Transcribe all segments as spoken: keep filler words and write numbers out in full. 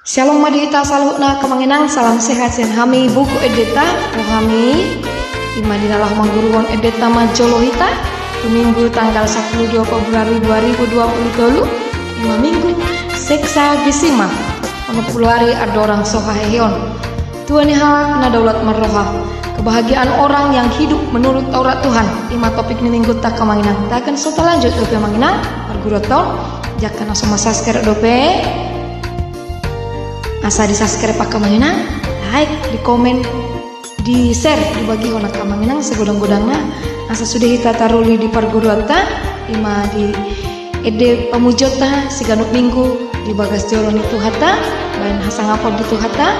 Syalom ma di hita saluhutna, angka amang inang, salam sehat sian hami Buku Endenta. Ro hami, i ma di na laho mangguruhon endenta ma jolo hita, tu Minggu tanggal sampulu dua Februari dua ribu dua puluh tolu, i ma Minggu Sexagesima, onom pulu ari andorang so haheheon. Tua ni halak na daulat marroha. Kebahagiaan orang yang hidup menurut Taurat Tuhan, i ma topik ni Minggunta, angka amang inang. Tagan so talanjut dope, amang inang, parguruanta on. Jala na so mansubscribe dope, asa di-subscribe, angka amang inang, like, di-komen, di-share, dibagihon, angka amang inang, segodang-godangna, asa sude hita taruli di parguruanta, i ma di ende pamujionta siganup Minggu di bagas joro ni Tuhanta, baen hasangapon di Tuhanta.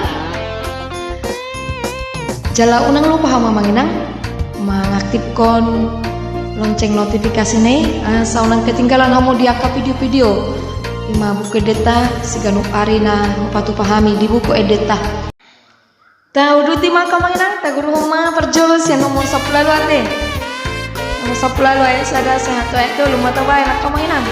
Jala unang lupa hamu, amang inang, mangaktifkon lonceng notifikasina i, asa unang ketinggalan hamu di angka video-video, i ma Buku Endenta, siganup ari na hupatupa hami di Buku Endenta. Tauduti ma, angka amang inang, taguruhon ma parjolo sian nomor sampulu ualu ate. Nomor sampulu ualu ayat sada sahat tu ayat tolu, ma tabaen, angka amang inang.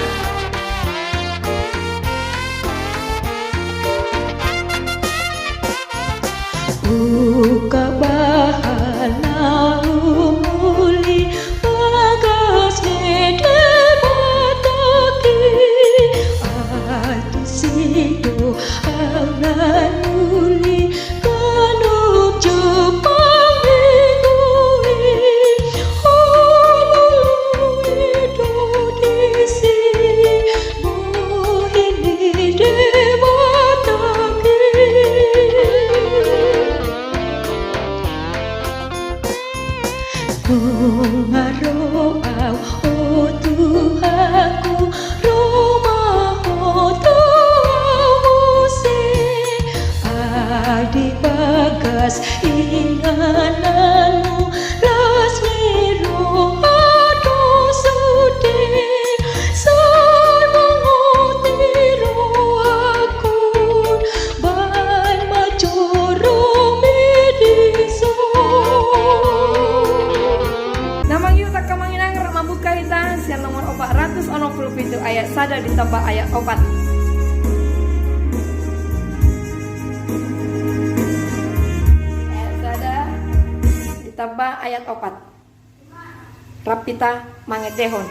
Uka bahala umuli bagas ni Debata i, ai tusi do au na uli ganup jumpang Minggu i. Umuli do disi bohi ni Debata i. Nunga ro au, o Tuhanku, ro ma Ho tu au muse. Ai di bagas ingananmu las ni roha do sude. Sai mangot ni rohangku, baen ma joromi dison. Na mangihut, angka amang inang, rap mambuka hita sian nomor opat ratus onom pulu pitu ayat sada ditambah ayat opat. Ayat sada ditambah ayat opat. Rap hita mangendehon.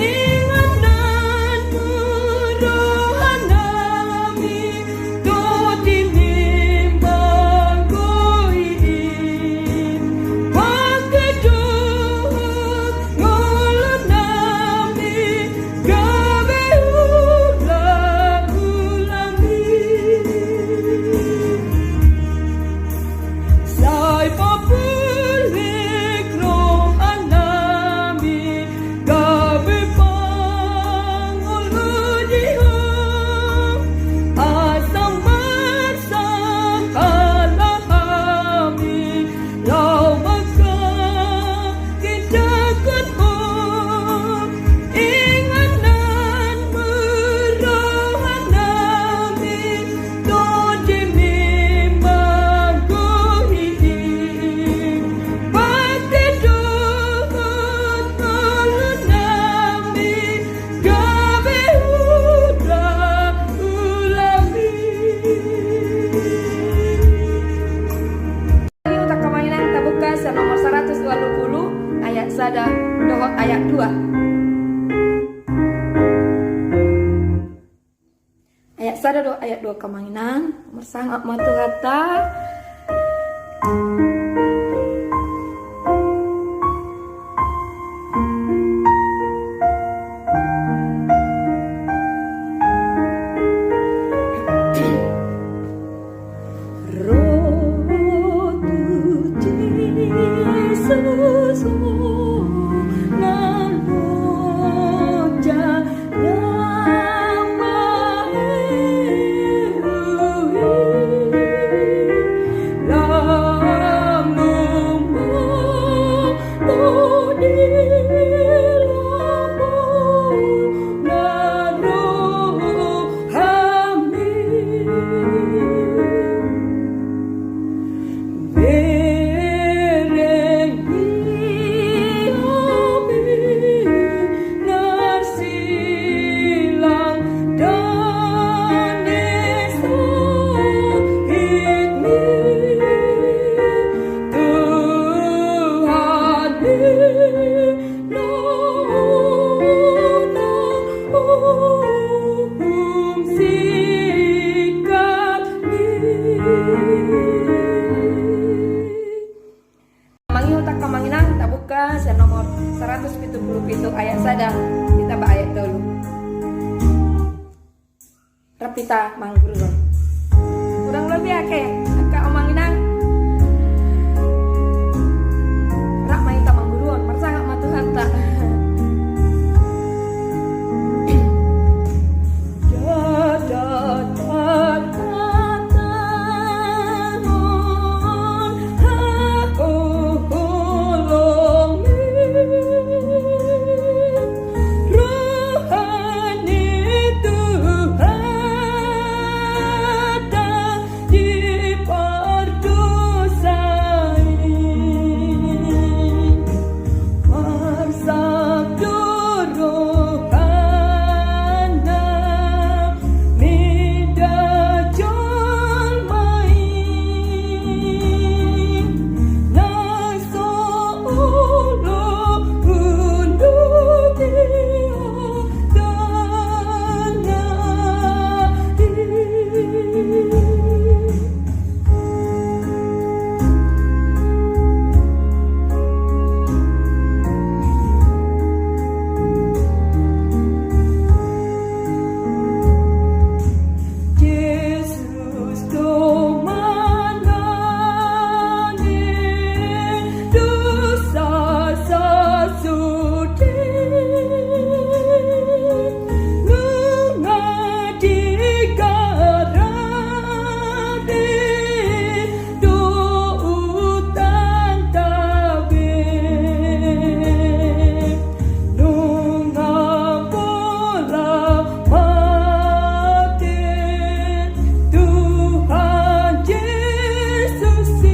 Inganan mu roha nami, doti ni manggohi i. Pangkedohon ngolu nami, gabe ulaulami. Sai papulik roha nami, gabe pangolu di Ho, asa marsahala hami, laho manghatindanghon Ho. Inganan mu roha nami, doti ni manggohi i. Pangkedohon ngolu nami, gabe ulaulami. Di utak kamainang tabuka sian nomor saratus ualu pulu ayat sada dohot ayat dua. Ayat sada dohot ayat dua kamainang, marsangap ma tu hata. Hita mangguruhon. Kurang lebih ake, angka amang inang. Rap ma hita mangguruhon, marsangap ma Tuhanta. Roha ni Tuhanta dipardosai, marsabdo rohana mida jolma i, na so olo unduk i. Jesus do manangihon dosa sasude, nunga digarapi do utangta be. Nunga pola mate Tuhan Jesus i,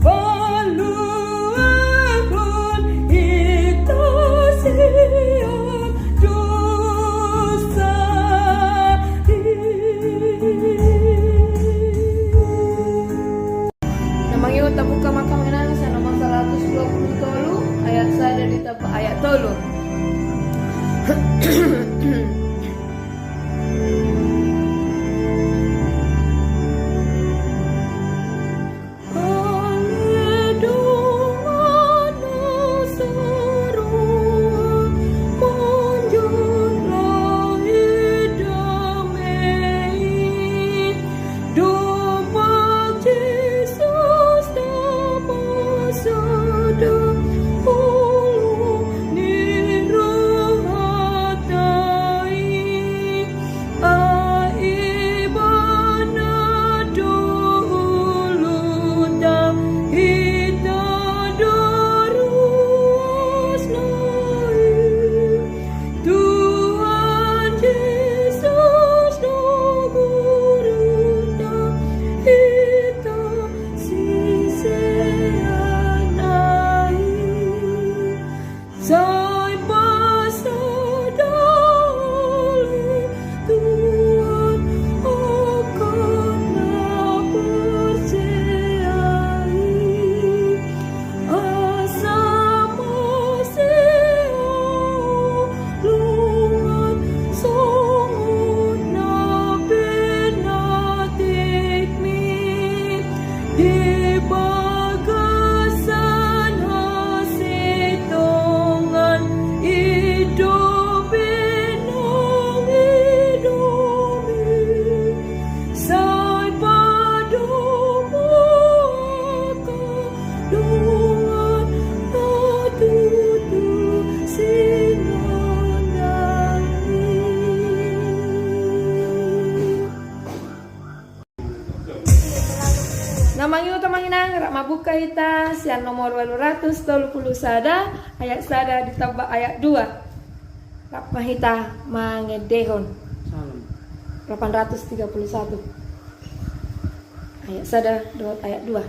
paluahon hita sian dosa i. Na mangihut tabuka ma amang inang sian nomor saratus dua pulu tolu, ayat sada ditamba ayat tolu. Ale dongan na saroha, manjalahi dame i. Dompak Jesus tapasada holong ni rohanta i. Ai Ibana do olunta, hita do ruasna i. Tuhan Jesus do gurunta, hita siseanna i. Sai pasada ale Tuhan angka na porsea i. Asa masiholongan songon na pinatikmi di bagasan hasintongan i dope nangidomi. Sai padomu angka dongan na tutu sinondani. Na mangihut amang inang, rap ma buka hita sian nomor ualu ratus tolu pulu sada, ayat sada ditamba ayat dua. Rap ma hita mangendehon. Psalm delapan ratus tiga puluh satu. Ayat sada dohot ayat dua.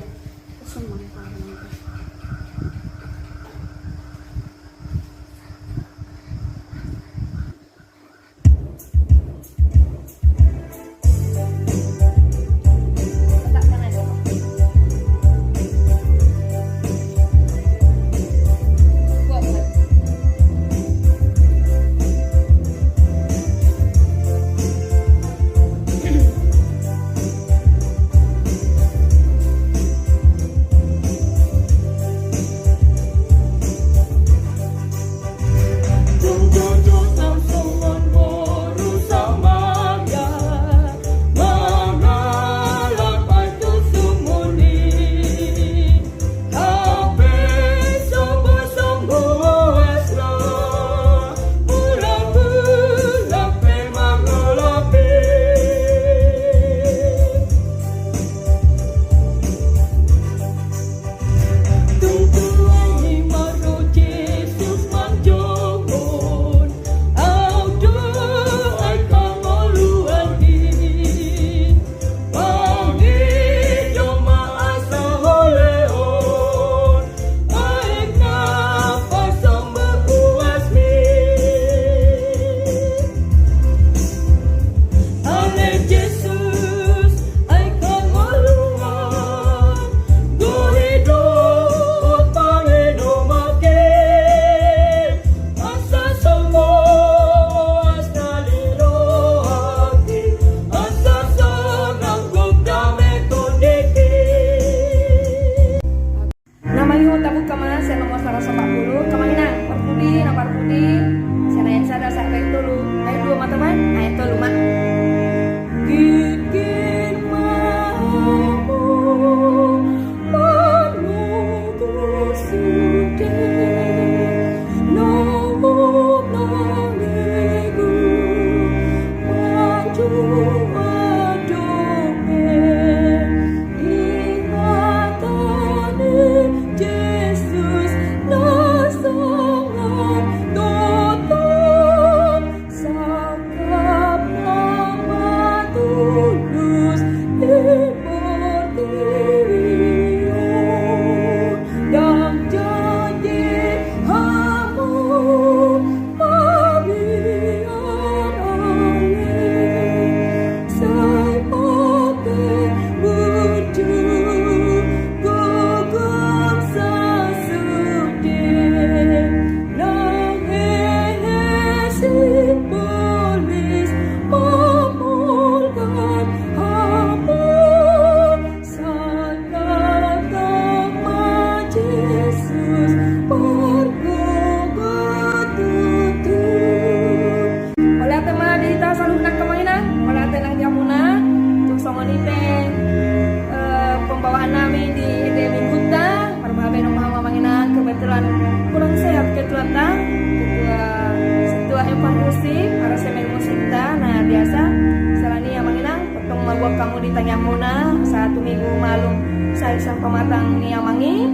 Di tangiangmuna sahat tu Minggu malum, sai sian pamatang ni amang i.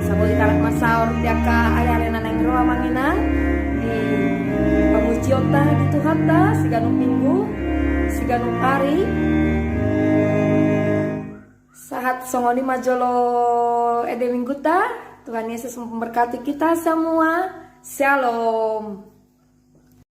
Asa boi halak marsaor di angka ari-ari na naeng ro, amang inang, di pangujionta di Tuhanta siganup minggu, siganup ari. Sahat songon i ma jolo ende minggunta. Tuhan Yesus memberkati kita semua. Shalom.